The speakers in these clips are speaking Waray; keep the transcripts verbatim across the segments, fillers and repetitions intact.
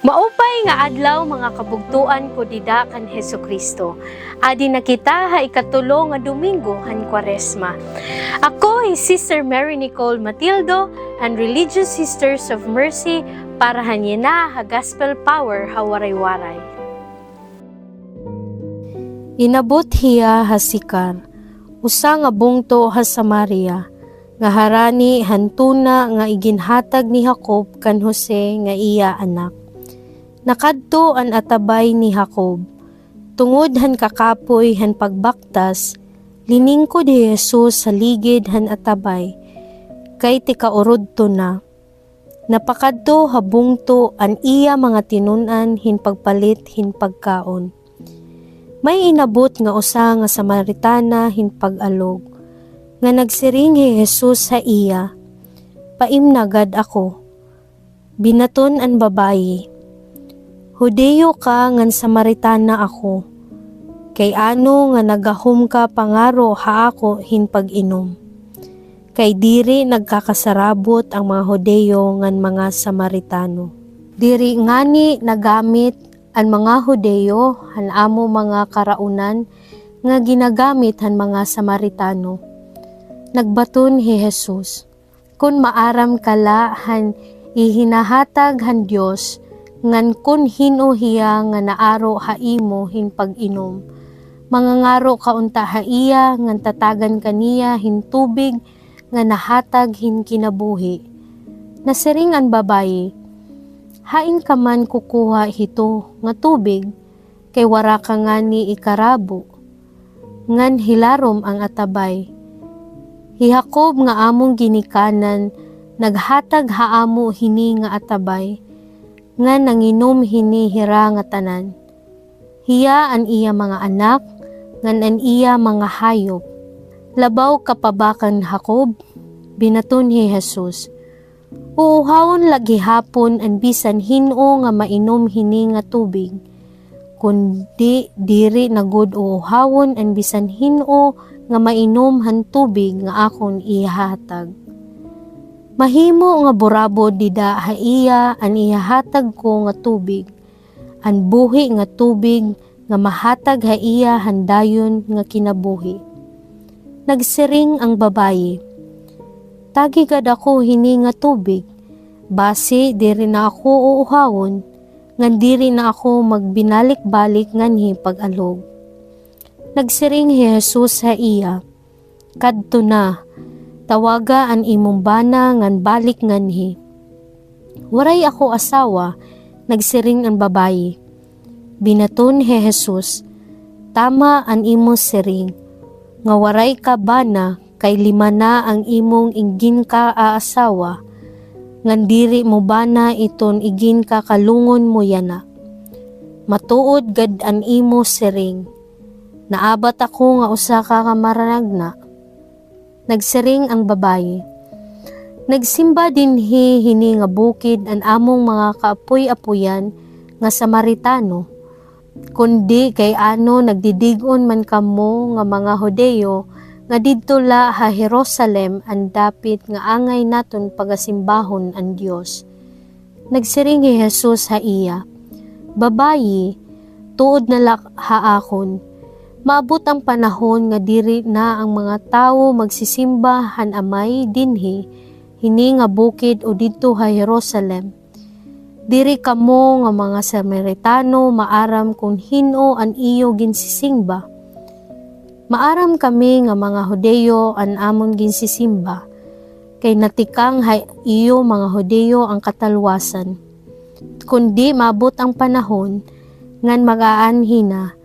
Maupay nga adlaw, mga kabugtoan ko dida kan Hesukristo. Adi na kita ha ikatulo nga Domingo han Kwaresma. Ako hi Sister Mary Nicole Matildo, han Religious Sisters of Mercy, para han yana ha Gospel Power ha Waray-Waray. Inabot hiya ha Sicar, usa nga bungto ha Samaria, nga harani han tuna nga iginhatag ni Jacob kan Jose nga iya anak. Nakadto an atabay ni Jacob. Tungod han kakapoy han pagbaktas, liningkod hi Jesus ha ligid han atabay, kay tikaurodto na. Napakadto ha bungto an iya mga tinun-an hin pagpalit hin pagkaon. May inabot nga usa nga Samaritana hin pag-alog, nga nagsiring hi Jesus ha iya, "Paimna gad ako." Binaton an babayi, "Hudiyo ka ngan Samaritana ako. Kay ano nga nagahom ka pangaro ha ako hin pag-inom? Kay diri nagkakasarabot ang mga Hudiyo ngan mga Samaritano." Diri ngani nagamit an mga Hudiyo han amo mga karaunan nga ginagamit han mga Samaritano. Nagbaton hi Jesus, "Kon maaram ka la han ihinahatag han Dios, ngan kon hin-o hiya nga naaro ha imo hin pag-inom, mangangaro ka unta ha iya ngan tatagan ka niya hin tubig nga nahatag hin kinabuhi." Nasiring an babayi, "Hain ka man kukuha hito nga tubig? Kay wara ka ngani ikarabo, ngan hilarom ang atabay. Hi Jacob nga amon ginikanan naghatag ha amo hini nga atabay, ngan nanginom hini hira ngatanan, hiya, an iya mga anak, ngan an iya mga hayop. Labaw ka pa ba kan Jacob?" Binaton hi Jesus, "Uuhawon la gihapon an bisan hin-o nga mainom hini nga tubig, kundi diri na gud uuhawon an bisan hin-o nga mainom han tubig nga akon ihahatag. Mahimo nga burabod dida ha iya an ihahatag ko nga tubig, an buhi nga tubig nga mahatag ha iya han dayon nga kinabuhi." Nagsiring ang babayi, "Tagi gad ako hini nga tubig, basi diri na ako uuhawon, ngan diri na ako magbinalik-balik nganhi pag-alog." Nagsiring hi Jesus ha iya, "Kadto na, tawaga an imong bana ngan balik nganhi." "Waray ako asawa," nagsiring an babayi. Binaton hi Jesus, "Tama an imo siring, nga waray ka bana, kay lima na ang imong iginkaasawa, ngan diri mo bana iton iginkakalungon mo yana. Matuod gad an imo siring. Naabat ako nga usa ka kamaranagna." Nagsiring ang babayi, "Nagsimba dinhi hini nga bukid an among mga kaapoy-apoyan nga Samaritano. Kundi kay ano nagdidig-on man kamo nga mga Hudiyo nga didto la ha Jerusalem an dapit nga angay naton pagasimbahon an Dios?" Nagsiring hi Jesus ha iya, "Babayi, tuod na la ha akon, maabot ang panahon nga diri na ang mga tawo magsisimba han Amay dinhi, hini nga bukid o didto ha Jerusalem. Diri kamo nga mga Samaritano maaram kon hin-o an iyo ginsisingba. Maaram kami nga mga Hudiyo an amon ginsisimba, kay natikang ha iyo mga Hudiyo ang katalwasan. Kundi maabot ang panahon ngan mag-aanhi na,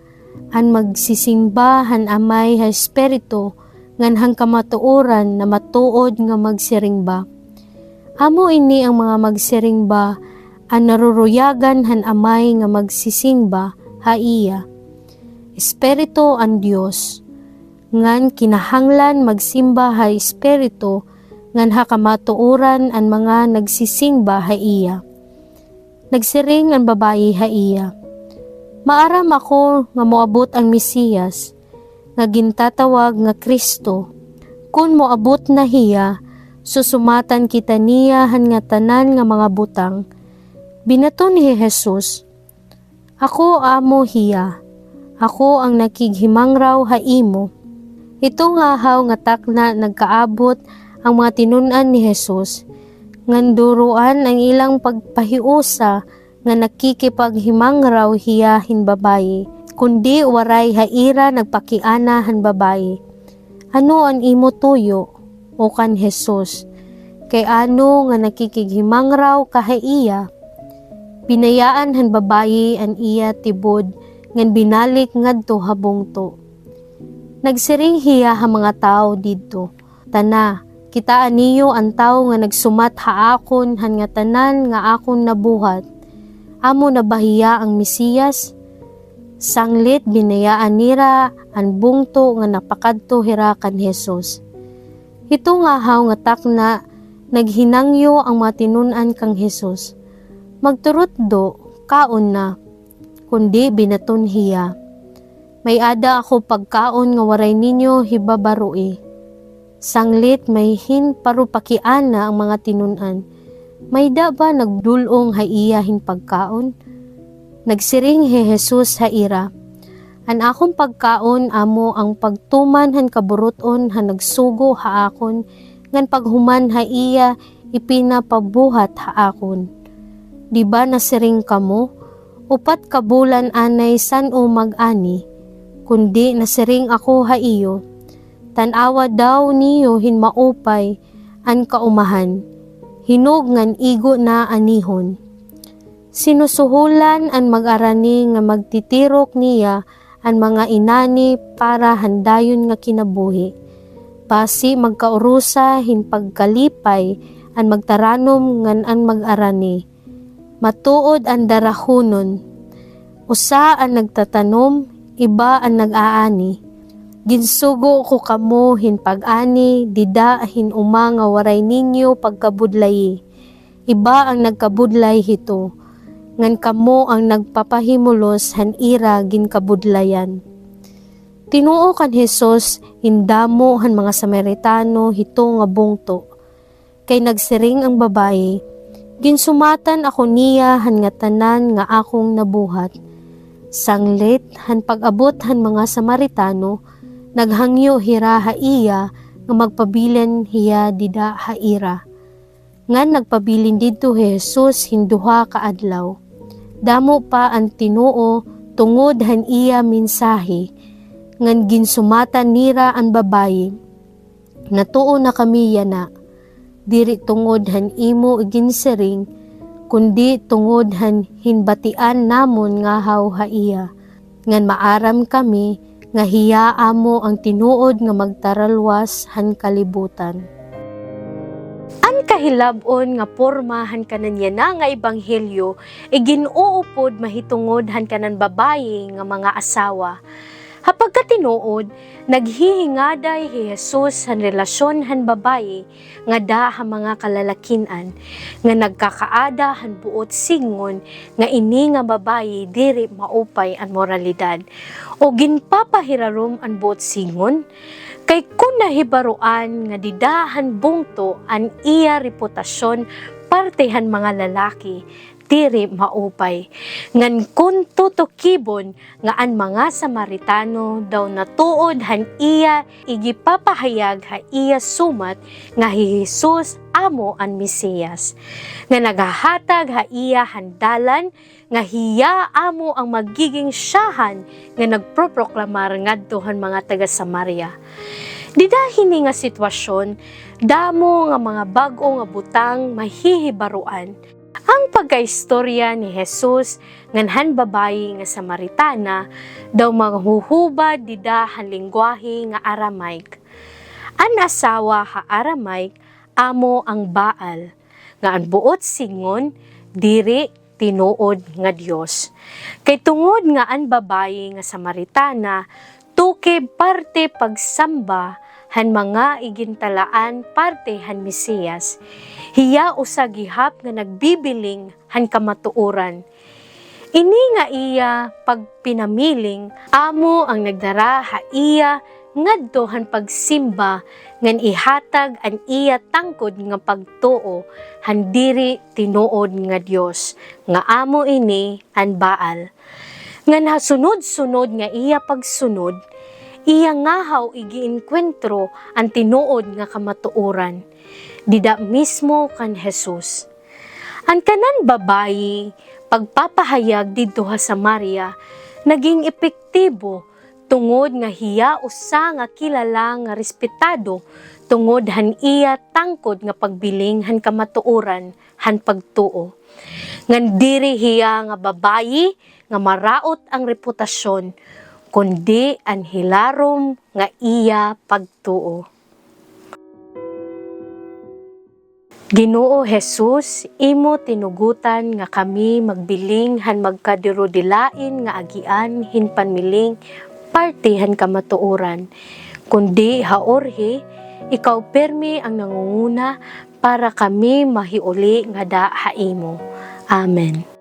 an magsisimba han Amay ha Espiritu ngan han kamatuoran na matuod nga magsiring ba. Amo ini ang mga magsiring ba an naruruyagan han Amay nga magsisimba ha iya. Espiritu an Dios, ngan kinahanglan magsimba ha Espiritu ngan ha kamatuoran an mga nagsisingba ha iya." Nagsiring an babayi ha iya, "Maaram ako nga moabot ang Mesiyas, nga gintatawag nga Cristo. Kon moabot na hiya, Susumatan kita niya han ngatanan nga mga butang. Binaton hi Jesus, "Ako amo hiya. Ako an nakighimangraw ha imo." Hito ngahaw nga takna nagkaabot an mga tinun-an ni Jesus, ngan duroan an ila pagpahiusa nga nakikipaghimangraw hiya hin babaye, kundi waray ha ira nagpakiana han babaye. "Ano an imo tuyo?" o kan Jesus, "Kay ano nga nakikighimangraw ka ha iya?" Binayaan han babaye an iya tibod ngan binalik ngadto ha bungto. Nagsiring hiya ha mga tawo didto, "Tana, kitaa niyo an tawo nga nagsumat ha akon han ngatanan nga akon nabuhat. Amo na ba hiya an Mesiyas?" Sanglit binayaan nira an bungto ngan napakadto hira kan Jesus. Hito ngahaw nga takna naghinangyo an mga tinun-an kan Jesus, "Magturutdo, kaon na." Kundi binaton hiya, "May-ada ako pagkaon nga waray ninyo hibabaroi." Sanglit may ginparupakiana an mga tinun-an, "May-ada ba nagdul-ong ha iya hin pagkaon?" Nagsiring hi Jesus ha ira, "An akon pagkaon amo an pagtuman han kaburut-on han nagsugo ha akon, ngan paghuman ha iya ipinapabuhat ha akon. Di ba nasiring kamo, 'Upat ka bulan anay san-o mag-ani'? Kundi nasiring ako ha iyo, tan-awa daw niyo hin maupay an kaumahan, hinog ngan igo na anihon." Sinusuholan an mag-arani nga magtitirok niya an mga inani para han dayon nga kinabuhi, basi magkaurusa hin pagkalipay an magtaranom ngan an mag-arani. Matuod an darahonon, usa an nagtatanom, iba an nag-aani. Ginsugo ko kamo hin pag-ani dida hin uma nga waray ninyo pagkabudlayi. Iba an nagkabudlay hito, ngan kamo an nagpapahimulos han ira ginkabudlayan. Tinuo kan Jesus hin damo han mga Samaritano hito nga bungto, kay nagsiring an babaye, "Ginsumatan ako niya han ngatanan nga akon nabuhat." Sanglit han pag-abot han mga Samaritano, naghangyo hira ha iya nga magpabilin hiya dida ha ira. Ngan nagpabilin didto hi Jesus hin duha ka adlaw. Damo pa an tinuo tungod han iya mensahe, ngan ginsumatan nira an babaye, "Natuo na kami yana, diri tungod han imo iginsiring, kundi tungod han ginbatian namon ngahaw ha iya, ngan maaram kami nga hiya amo an tinuod nga magtaralwas han kalibutan." An kahilab-on nga porma han kanan yana nga ebanghelyo igin-uupod mahitungod han kanan babaye nga mga asawa. Ha pagkatinuod, naghihingaday hi Jesus han relasyon han babaye ngada ha mga kalalakin-an, nga nagkakaada han buot sidngon nga ini nga babaye diri maupay an moralidad, o ginpapahirarom an buot sidngon, kay kon nahibaroan nga dida han bungto an iya reputasyon parte han mga lalaki, diri maupay. Ngan kon tutukibon nga an mga Samaritano daw natuod han iya igipapahayag ha iya sumat nga hi Jesus amo an Mesiyas, nga naghahatag ha iya han dalan nga hiya amo an magiging syahan nga nagproproklamar ngadto han mga taga-Samaria. Dida hini nga sitwasyon, damo nga mga bag-o nga butang mahihibaroan. An pagkaistorya ni Jesus ngan han babaye nga Samaritana daw maghuhubad dida han lengguwahe nga Aramaic. An asawa ha Aramaic amo an Baal, nga an buot sidngon diri tinuod nga Dios. Kay tungod nga an babaye nga Samaritana tukib parte pagsamba han mga igintalaan parte han Mesiyas, hiya usa gihap nga nagbibiling han kamatuoran. Ini nga iya pagpinamiling amo an nagdara ha iya ngadto han pagsimba ngan ihatag an iya tangkod nga pagtuo han diri tinuod nga Dios, nga amo ini an Baal. Ngan ha sunod-sunod nga iya pagsunod, iya ngahaw igienkuentro an tinuod nga kamatuoran, dida mismo kan Jesus. An kanan babayi pagpapahayag didto ha Samaria naging epektibo, tungod nga hiya usa nga kilala nga respetado tungod han iya tangkod nga pagbiling han kamatuoran han pagtuo. Ngan diri hiya nga babayi nga maraot an reputasyon, kundi an hilarom nga iya pagtuo. Ginoo Jesus, imo tinugotan nga kami magbiling han magkadirudilain nga agian hin panmiling parte han kamatuoran, kundi ha urhi, ikaw pirmi an nangunguna para kami mahiuli ngada ha imo. Amen.